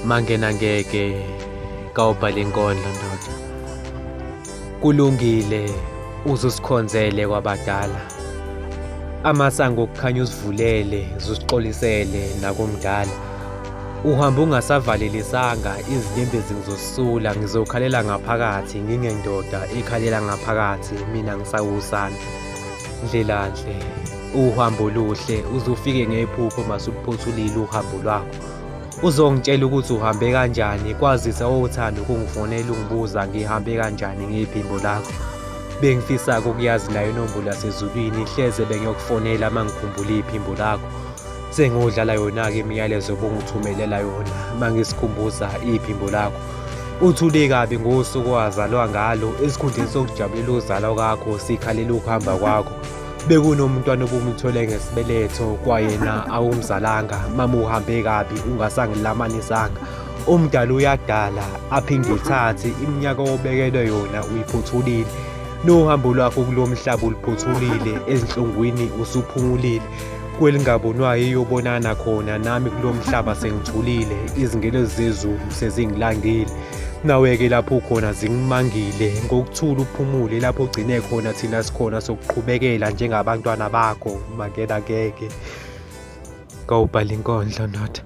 Mangena ngeke kawubhala inkondlo ndoda. Kulungile uzusikhonzele kwabadala. Amasango okukhanya usivulele uzusixolisele nakumdala. Uhamba ungasavalelisanga izinyembezi ngizosula ngizokhalela ngaphakathi ngingendoda ekhalela ngaphakathi mina ngisawusana. Ndlelanhle uhambo oluhle uzufike ngephupho masuphothulile uhambo lwakho. Uzongitshela ukuthi uhambe kanjani kwazise wawuthanda ukungifonela ungibuza ngihambe kanjani ngephimbo lakho. Bengifisa-ke ukuyazi nayo inombolo yasezulwini hleze bengiyokufonela uma ngikhumbula iphimbo lakho. Sengodlala yona-ke imiyalezo obungithumelela yona uma ngisikhumbuza iphimbo lakho. Uthule kabi ngosuku owazalwa ngalo esikhundleni sokujabulela uzalwa kwakho sikhalela ukuhamba kwakho. Bekunomntwana obumthwele ngesibeletho kwayena awumzalanga mama uhambe kabi ungasangilamanisanga. Umdala uyadala aphinde ethathe iminyaka obekelwe yona uyiphothulile. Nohambo lwakho kulo mhlaba uluphothulile ezinhlungwini usuphumulile. Kwelingabonwayo iyobonana khona nami kulo mhlaba sengithulile izingelozi zezulu sezingilandile. Nawe-ke lapho ukhona zingimangile ngokuthula uphumule lapho ugcine khona thina sikhona sokuqhubekela njengabantwana bakho mangena ngeke. Kawubhala inkondlo ndoda.